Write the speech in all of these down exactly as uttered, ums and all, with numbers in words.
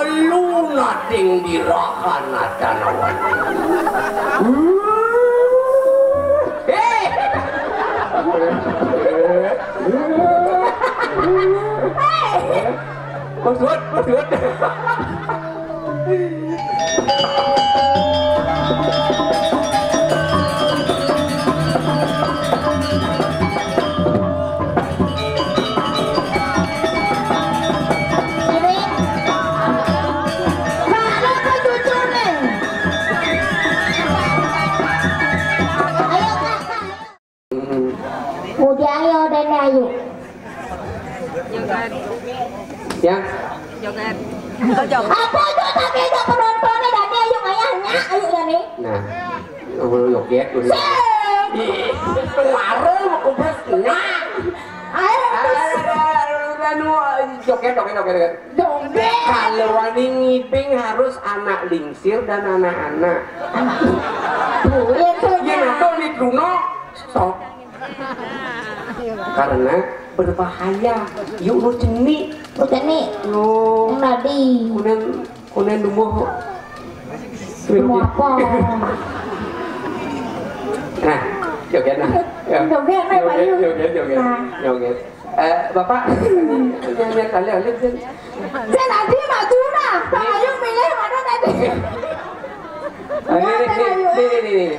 Lu nating dirahan atanawan. Eh. Maksud, maksud. Udah ayo Dani ayo. Ya. Apa itu tak ada penontonnya Dani ayo ngayahnya ayo Dani. Nah. Oh, joget udah. Lara mau kubas. Nah. Ayo. Anu joget joget joget joget. Joget. Kalau wani ngibing harus anak lingsir dan anak-anak. Tuh, itu ya. Nah, tuh di Bruno sok. Karena berbahaya. Yuk lu ceni. Lu ceni. Lu. Yang tadi. Kunen kunen dumuh. Dumuh apa? Nah, joget nah. Ya. Joget nah, Pak Yu. Joget, joget. Nah. Joget. Eh, Bapak, lihat lihat lihat. Saya tadi maju nah. Pak Yu milih mana tadi? Ini ini ini ini.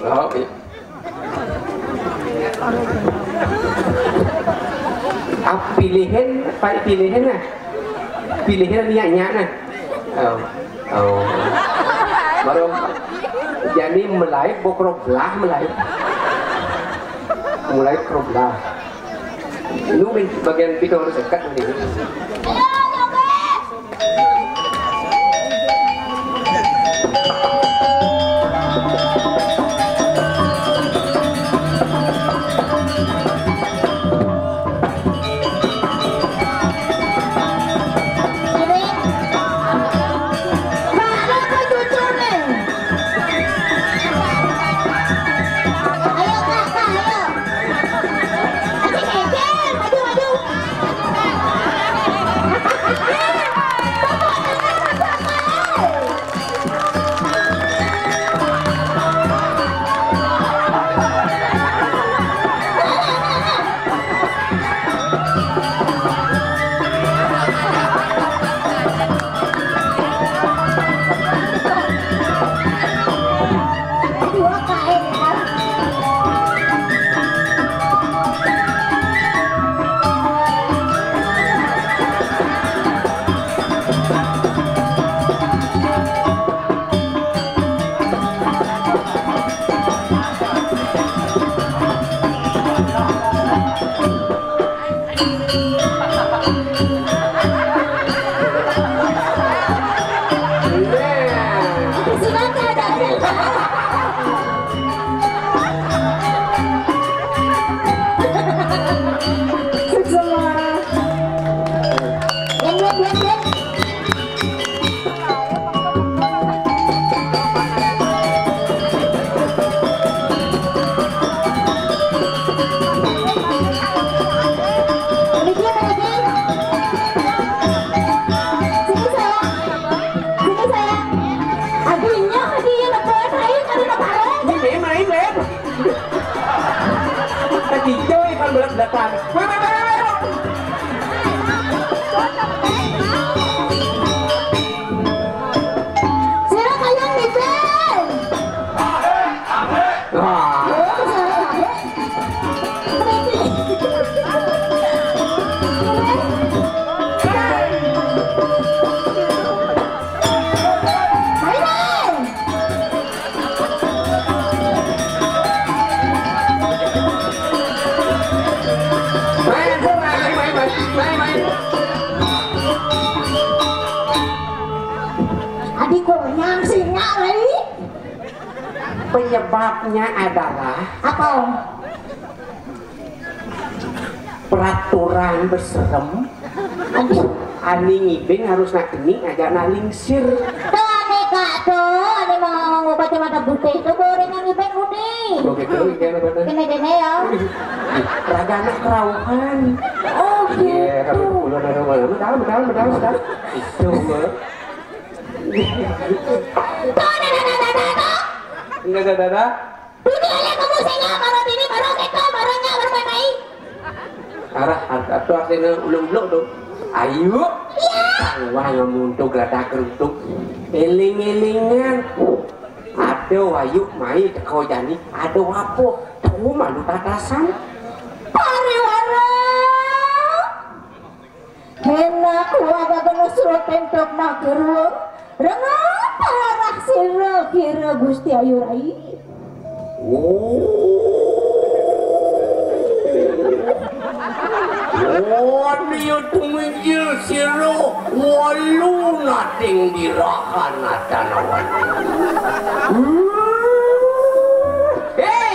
Oh, iya. Ah, pilihan, Pak pilihan nah. Pilihan niatnya nah. Oh. Oh. Baru jadi mulai bokrok belah mulai. Mulai krok belah. Ini bagian pintu harus dekat nih. Ini main, Lep. Tadi Joy kan belak-belakan. Weh, weh, weh, weh, weh. Sira kayang ngibing. Wah. Ayo. Main, main, main, main, main, main. Adi konyang singa lai. Penyebabnya adalah apa? Peraturan beserem. Aduh. Ani ngibing harus nak kening aja nak lingsir. Tuh ane kak tuh, ane mau ngobati mata putih tuh goreng yang ngibing uni. Begitu, gimana benar? Kene kene ya. Raga anak kerauhan. Oh, Iya, kalau sepuluh ada nomor. Medal, medal, medal, medal. Itu, Mbak. Tuh, dadah, dadah, dadah, tuh. Enggak, dadah, dadah. Dunia lihat kamu saya, baru ini, baru kita, baru nya, baru main-main. Arah, arah, tuh, akhirnya ulung belum tuh. Ayo. Iya. Wah, ngamuntuk, geladak, gerutuk. Eling-elingan. Ada wayu mai teko jani, ada wapo. Tuh malu tatasan. Pariwara. Enak waga geno suro tentok makerua. Rengah pawarah sira kira Gusti Ayu Rai. Oh. Wani tumingkir sira walu nating dirahan atanawan. Eh!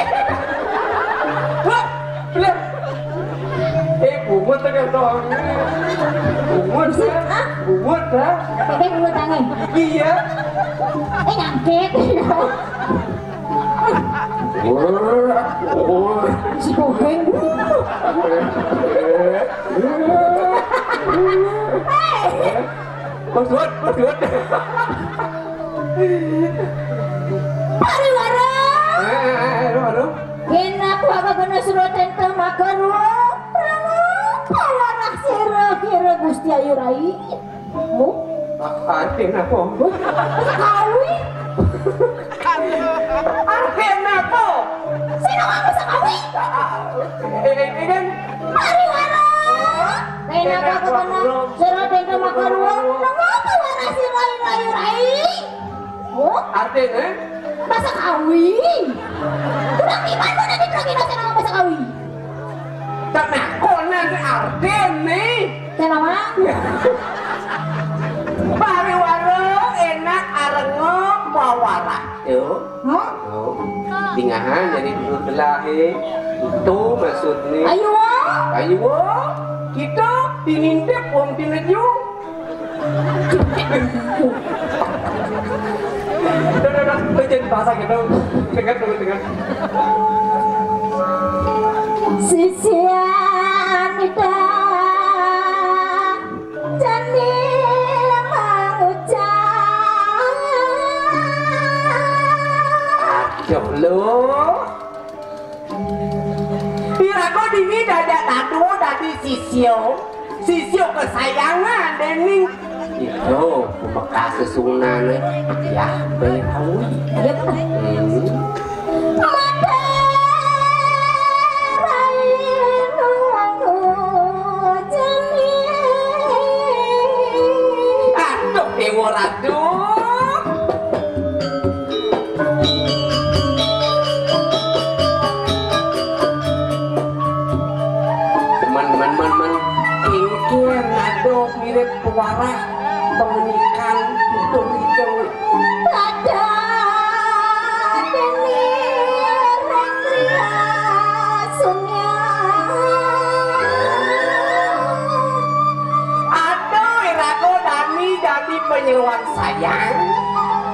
Wah, bener. Eh, bungut tekan dong. Bungut, ya? Hah? Bungut, ha? Pakai bungut tangan. Iya. Eh, nyangkit. Si Koheng. Kos duit, kos duit. Pariwara. Eh, eh, eh, aduh, aduh. Enak waga geno suro tentok makerua. Rengah pawarah sira kira Gusti Ayu Rai. Oh, a-, artine apa? Sekawi. Artine apa? Sing ngomong sekawi. A-, a-, eh, eh, eh, kan? Pariwara. Enak waga geno suro tentok makerua. Rengah pawarah sira kira Ayu Rai. Oh? Artine? Basa Kawi. Kurang iman mana di kurang iman saya ngomong basa Kawi. Tak nakonan artine. Saya ngomong. Pariwara enak arenga pawarah. Tuh. Hah? Tuh. Dingahan jadi dulu telah, eh. Itu maksudnya. Ayo. Ayo. Kita tinintip wong tineju. Udah, udah, udah. Lu jangan bahasa gitu. Dengar dulu, dengar. Sisian ida jani mangucap. Aduh, lu. Iraga dini dadak dadua dadi sisya, sisya kesayangan dening. Itu bekas sesunane Yah Berawi. Iya, Pak. Hmm. Mate rai nuwun jani. Aduh, Dewa Ratu. Men, men, men, men. Ingkir nado mirip pewarah pengenikan itu itu. Ada deni rengria sunya. Aduh, iraga dani dadi penyeruan sayang.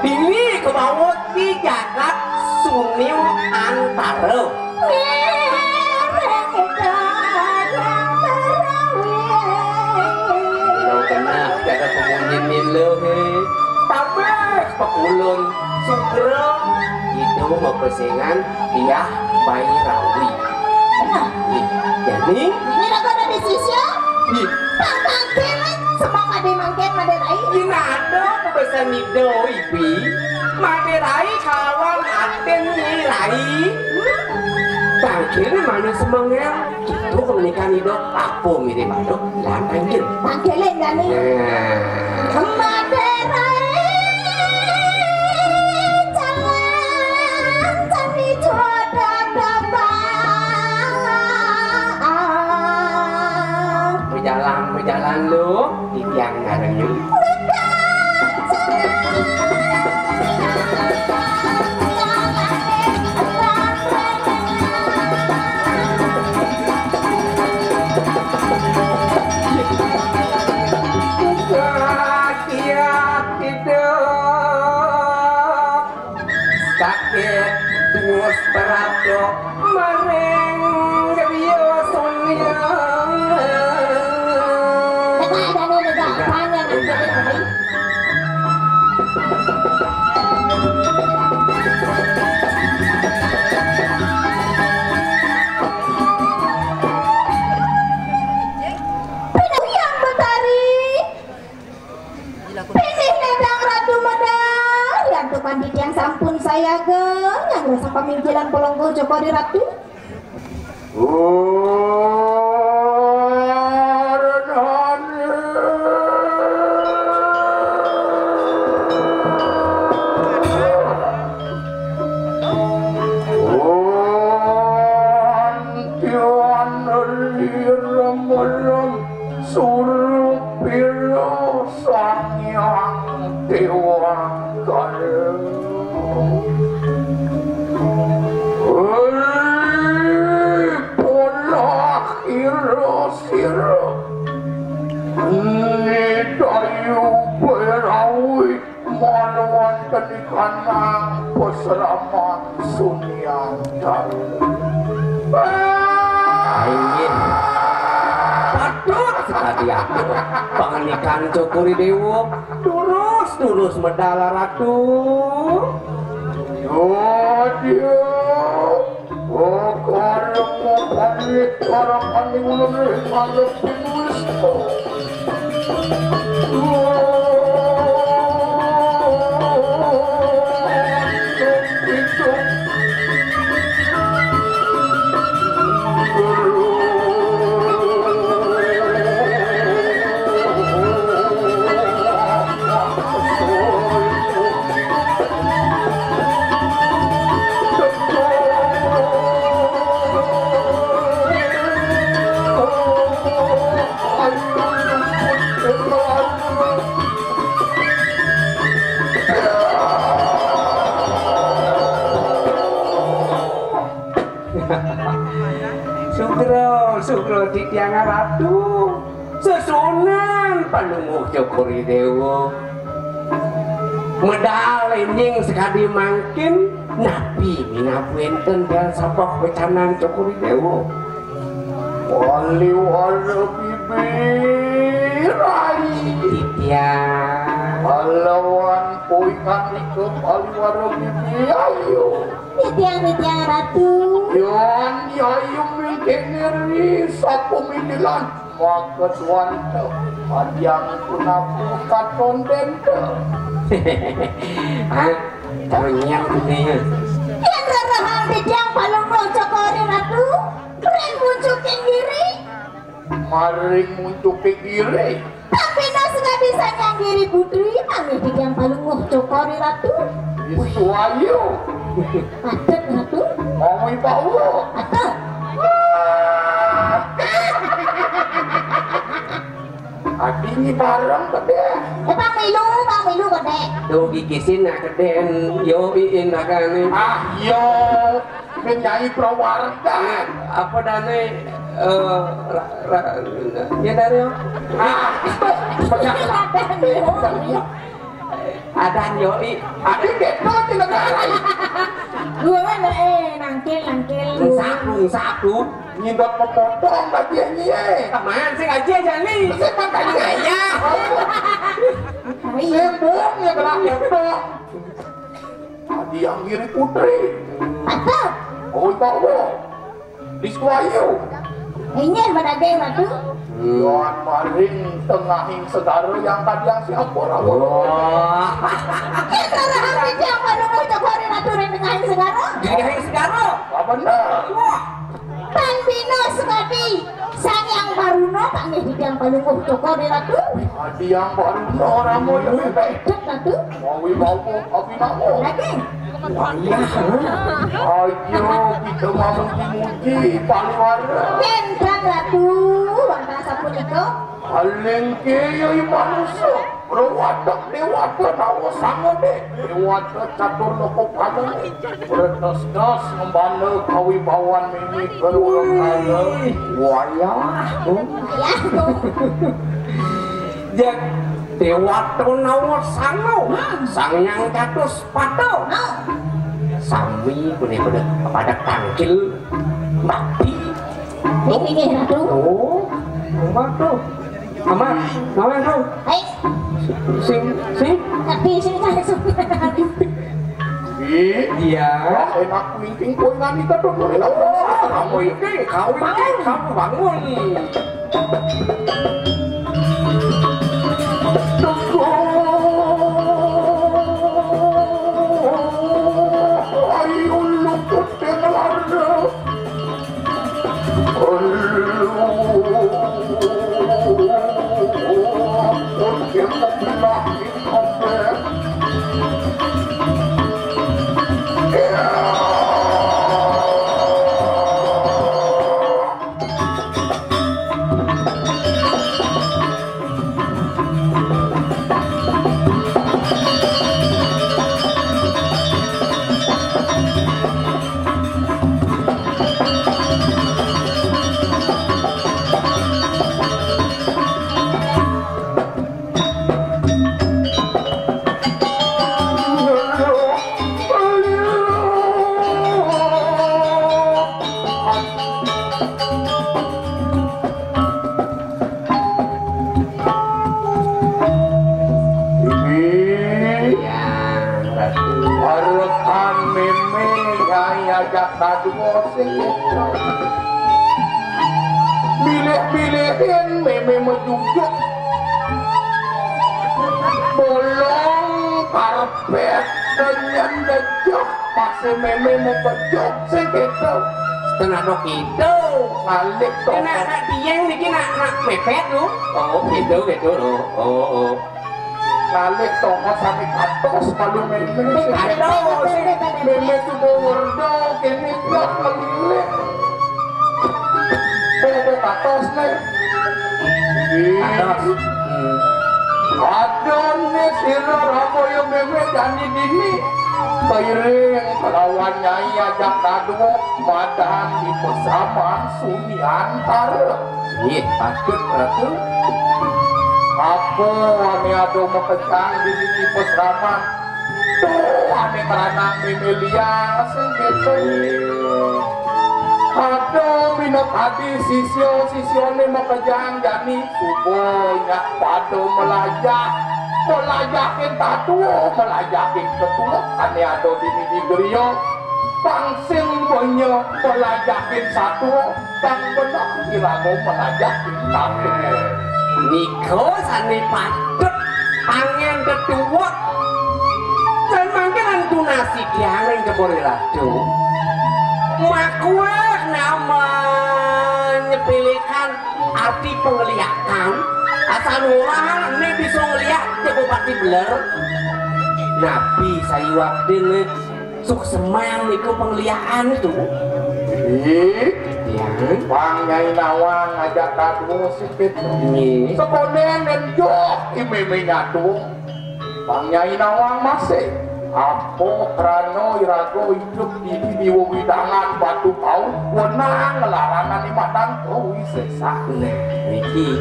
Dini kebawa di jagat Sunim Antara. Ngiring ida yang berawi. Lo kenah cara pemunyi milo, he. Tambah pekulun sugra. Itu mepesengan Diah Bairawi. Nah. Ih, jadi? Ini raga ada di sisia. Ih. Tang tangkil, semang ade mangkin made rai. Ini ada pesan nido, Ibi. Made rai kalawan atin ni rai. Tangkil ni mana semang ya? Itu keunikan nido. Apa mirip ada? Lah, tangkil. Tangkil, eh, jani. Nah. Made rai. Jalan, jani jodoh dapat. Bejalan, bejalan lu, titiang ngarengin. Iya, tidak. Sakit terus beratok maring griya sunya. Pada Ratu. Suruh pira Sang Hyang Déwa Kala. Hei, polah ira sira. Nidayu Berawi manuan tenikanang pasraman Sunyantara. Inggih. Patut sakadi atur pangandikan Cokor I Déwa. Durus, durus medal, Ratu. Yo, dia. Okareng mapalit karakan ulun ring ngalep pinwis. Sugra, sugra titiang Ratu. Sesuunan Palungguh Cokor I Déwa. Medal énjing sakadi mangkin, napi minab wénten tiang sabeh wecanan Cokor I Déwa. Paliwara bibi rai. Titiang. Lawan poingan ika paliwara bibi ayu. Titiang, titiang Ratu. Yan yayu mingkir ri sapumindilan. Maka tuan to, panjang punapu katon dento. Hah? Tawingian kudinya. Yén rerehang titiang Palungguh Cokor I Ratu, ring muncuking giri. Maring muncuking giri. Pang bina sakadi Sang Hyang Giri Putri, panggih titiang Palungguh Cokor I Ratu. Isu ayu. Patut, Ratu. Mawibawa. Patut. Adi ni bareng gedé. Eh, pang milu, pang milu gedé. Tuh gigisin nak gedé, yo iin nak ane. Ah, yo. Menyai prawarga. Apa dane, eh, ra-, ra-, ya dari, ah, adan yo i. Adi keto di negara. Gua kan, eh, nangkil, nangkil. Sapu, sapu. Nyidot memotong bagi nyie. Teman sing aja jani. Sing makanya. Iya. Sing buang ya belah keto. Adi Anggiri Putri. Apa? Oh, bawa. Di Suwayu. Inggih, madaging, Ratu. Tuan maring tengahing segara yang tadi yang siapa, Ratu? Wah. Yang terakhir di siapa, Ratu? Coba hari Ratu ring tengahing segara. Tengahing segara. Apa benar? Wah. Tan bina sekadi Sang Hyang Baruna, panggih titiang Palungguh Cokor I Ratu. Adi Hyang Baruna, Rama ya bebek. Cek Ratu. Mawi bawa abinama. Lagi. Wayah. Ayo kita mamuji-muji paliwara. Enten Ratu, wantah sapunika. Paling kaya manusia. Prawatek Déwata Nawa Sangga, Déwata Catur Loka Panana. Berdas-das ngembana kawibawan mimit berurang kala. Wih, wayah. Wayah. Jak Déwata Nawa Sangga. Hmm. Sang Hyang Catus Pada. Hmm. Sami punika pada, pada tangkil bakti. Inggih, Ratu. Oh, Amat tuh. Amat, ngawin tuh. Hai. Sing, sing. Tapi sing kan. Iya. Enak kuingking kuingan itu tuh. Kamu ini, kamu ini, kamu bangun. Ayo luput dengan Milih-milihin mémé majujuk. Bolong karpét, kenyan dejok, masih mémé mau bejuk sing gitu. Setengah dok itu. Balik to. Nak, nak tiang niki nak, nak mepet lu. Oh, gitu, gitu. Oh, oh, oh. Kalih tongos sami katos malu mémé. Katos. Mémé suba werda kéné gak ngelilik. Bobo katos né. Katos. Hmm. Adoné sira Ramoya mémé jani dini. Seiring kelawan Nyai Ajak Dadua madan di pesaman Sumiantara. Nggih, patut, Ratu. Apa ané ada makejang di sisi pesraman? Tuh, ané ngranang mimilian sing gitu. Ada minakadi sisya-sisyané makejang jani suba nyak pada melajah. Melajahin tatua, melajahin tetua, ané ada di negeri griya. Pang sing benya melajahin satua, pang beneh iraga melajahin tatua. Nika sané patut anggén tetua. Tan mangkin antunasi tiang ring Jebor Ratu. Makuah nama nyepelekan arti pengliakan. Asal orang né bisa ngeliat Jebor Pati beler. Napi sayuwakti né sukseman niku pengliakan itu. Ih, ya. Bang Nyai Nawang ngajak kadu sipit. Nggih. Sekonden dan joh imeme nyatu. Bang Nyai Nawang masih. Apa krana iraga idup di, di wewidangan Batu Kau, wenang nglarang ane matang kawisesa. Nah, niki.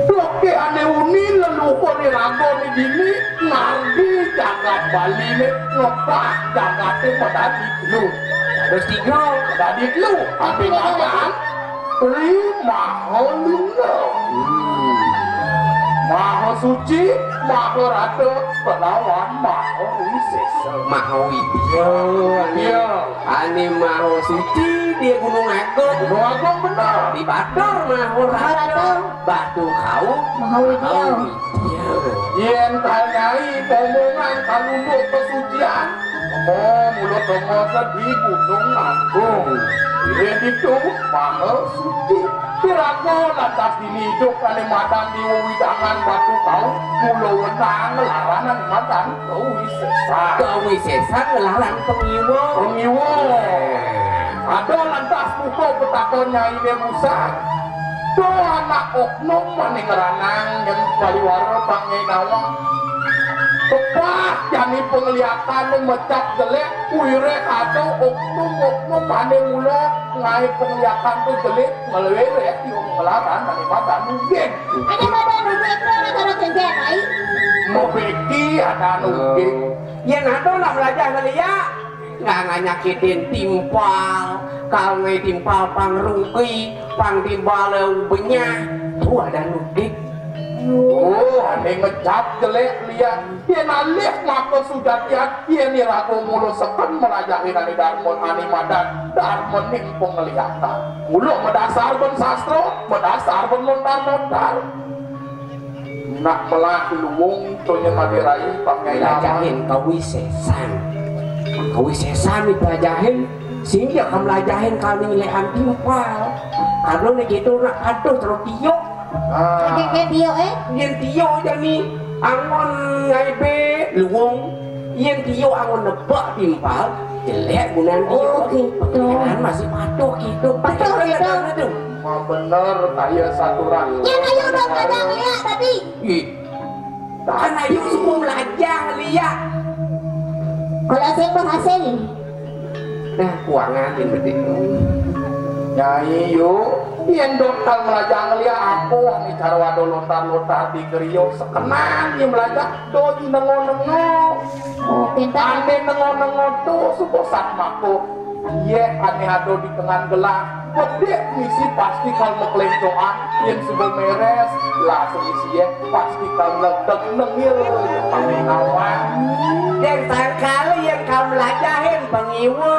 Duke ane uni leluhur iraga ni dini ngardi jagat Bali ne ngebah jagate madadi telu. Terus tiga, madadi telu. Ane madan Tri Maha Luna. Hmm. Maha Suci, Maha Rata, kelawan Maha Wisesa. Maha Widya. Iya. Ane Maha Suci di Gunung Agung. Gunung Agung bener. Di Batur Maha Rata. Batu Kau. Maha Widya. Maha Widya. Yen tanyai omongan kalunduk kesucian, oh, mulut omongan di Gunung Agung. Yen itu Maha Suci. Piraga lantas dini idup ane madan di wewidangan Batu Kau, mula wenang nglarang ane madan kawisesa. Kawisesa nglarang pangiwa. Pangiwa. Ada lantas buka petakon Nyai Demusa. To anak oknum ane ngranang yen paliwara Bang Nyai Nawang. Kepah jani pengliakane mecap jelek, wireh ada oknum-oknum ane mula ngae pengliakan tu jelek, ngelwireh tiung nglarang ane madan nuging. Ane madan nuging tu ane karo cengkeh, Pai. Mebeki ada nuging. Yen ada nak belajar ngeliak, nggak nganyakitin timpal, kalau ngai timpal pang rugi, pang timpal benyah, tu ada nugik. Oh, ane ngecap jelek liat. Yen alih maka sujatian, yen iraga mula seken melajahin ane darma ane madan, darma ning pengliakan. Mula medasar ben sastra, medasar ben lontar-lontar. Nak melah luwung to nyemadi rai pamnyai. Pelajahin kawisesan. Kawisesan dipelajahin sehingga kamelajahin kami lekan timpal. Kalau ni gitu nak patuh terus tiok. Ah. Kakek tiok, eh? Yen tiok jani angon ngaibe luwung. Yen tiok angon nebak timpal, jelek gunan tiok. Oh, gitu. Pengiran masih patuh gitu. Patuh gitu. Mah bener kaya saturan. Yen ayu udah kadang lihat tadi. Ih. Kan ayu semua belajar lihat. Kalau sing berhasil. Nah, kuangan yang gede. Nyai yo, yen dot kal belajar ngeliat apa ane cara wado lontar-lontar di gerio sekenan yang belajar doi nengo-nengo. Oh, pintar. Ane nengo-nengo tu supo sat mako. Ye ane ado di tengah gelah. Pedek misi pasti kal meklencoan, yen suba meres, lah semisi ye pasti kal nengdek nengil, paling awal. Yen sangkal yen kal melajahin pengiwa,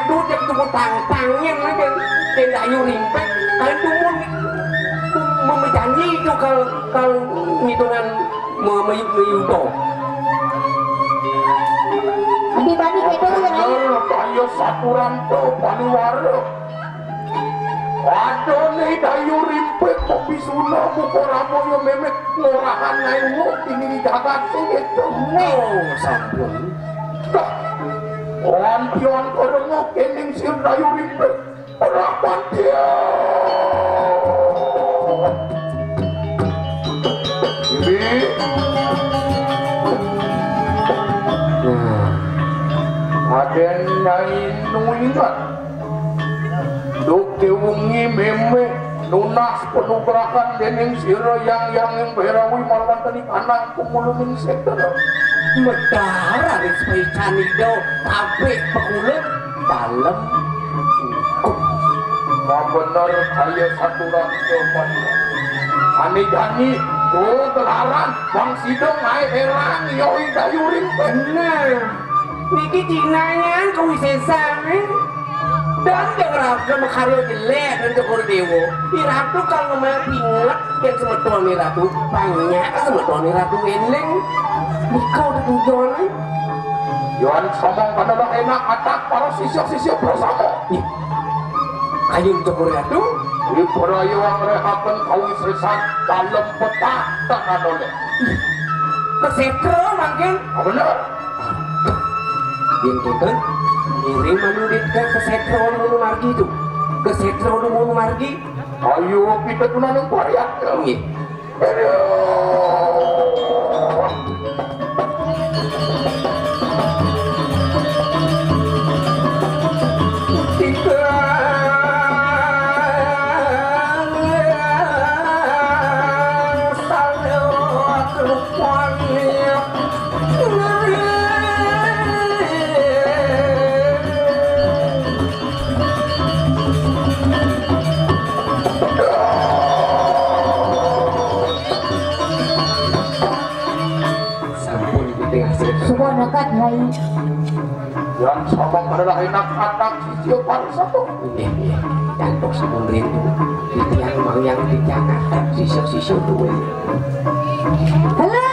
Adu jak tunggu tangtangnya kan. Kén Dayu Rimpék, kalian tumun mem- memejanji itu kal kal ngitungan me- me- meyuto. Bani-bani kéto ya. Bener, kaya saturan to paniwara. Adané Dayu Rimpék, Popi Suna, Muka Rama ya mémét ngorahan ngaé nguk di nini jagat sing gitu. Oh, sampun. Dah, antian karenguk kéning sir Dayu Rimpék. Ora pantian. Ini. Nah, Adén Nyai nu ingat. Duké wengi mémé nunas panugrahan déning sira Hyang Hyang Bhérawi marwantani kanang panguluning sétra. Medar aris paican ida tabik pakulun dalem cukup. Mabener kaya saturan jaman. Ané jani, oh, gelaran, bang sida ngaé élang, yoi dayuring. Bener. Niki jinangan kawisésané. Dan yang raga makarya jelék untuk Déwa. I Ratu kal ngemah pinget yén semeton I Ratu, banyak semeton I Ratu éling. Nika udah tujuané. Yan samang kana dah enak atak para sisya-sisya prasama. Ih, ayo untuk Ratu. Ibraya ngrehaken kawisésan dalem petah tak adolé. Kesetra mangkin. Oh, bener. Yén kéto, ngiring manudit ka, ka sétra Wana Margi to. Ka sétra Wana Margi. Ayo, kita tunaning pariat. Nggih. Aduh. Kita salah keluar. Sampun, Gusti Ratu. Suwun lekat, Rai. Yang sama adalah enak anak sisya para satu. Nggih, nggih. Jantung sampun rindu. Titiang mangyang titiang anak sisya-sisya duwé. Halo.